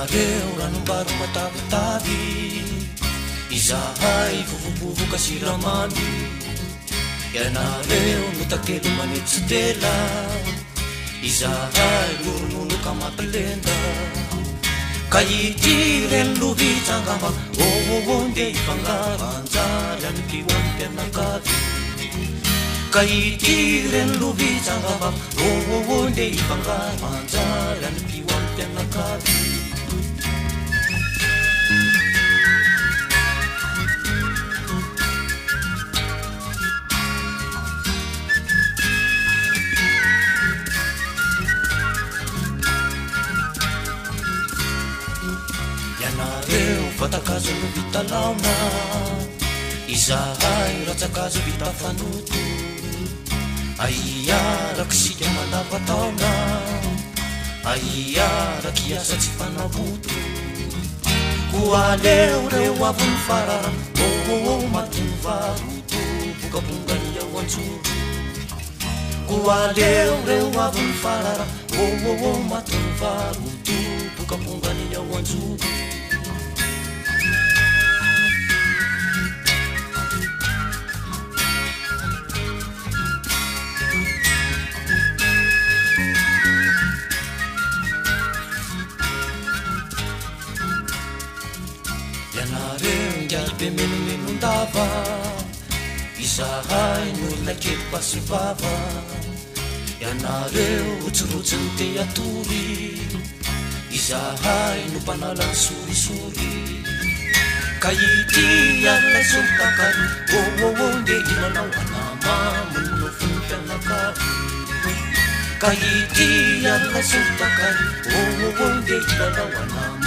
Ianareo ranombary matavitavy, izahay vovobovoka siramamy. Ianareo no tantely manetsi-tela, izahay no ronono ka mampilenda. Ka ity reny lovia tsangamba, oh oh oh ndeha hifangaro anjara any mpihoany mpianakavy. Ka ity reny lovia tsangamba, oh oh oh ndeha hifangaro anjara any mpihoany mpianakavy. Ianareo vatan-kazo no vita laona, izahay rantsan-kazo vita fanoto. Aia rakisika mandavan-taona, aia rakiasa tsy fanaboto. Koa aleo reo avy ny farara, oh oh oh maty ny varoto, bongabonga ny ao an-joro. Koa aleo reo avy ny farara, oh oh oh maty ny varoto, bongabonga ny ao an-joro. Ianareo ingahy be menomenon-dava, izahay no olona kely basy vava. Ianareo rotsirotsiny te hatory, izahay no mpanala ny sorisory. Ka ity alina izao mitakalo, oh oh oh ndeha hilalao anamamo ny nofin'ny mpianakavy. Ka ity alina izao mitakalo, oh oh oh ndeha hilalao anamamo.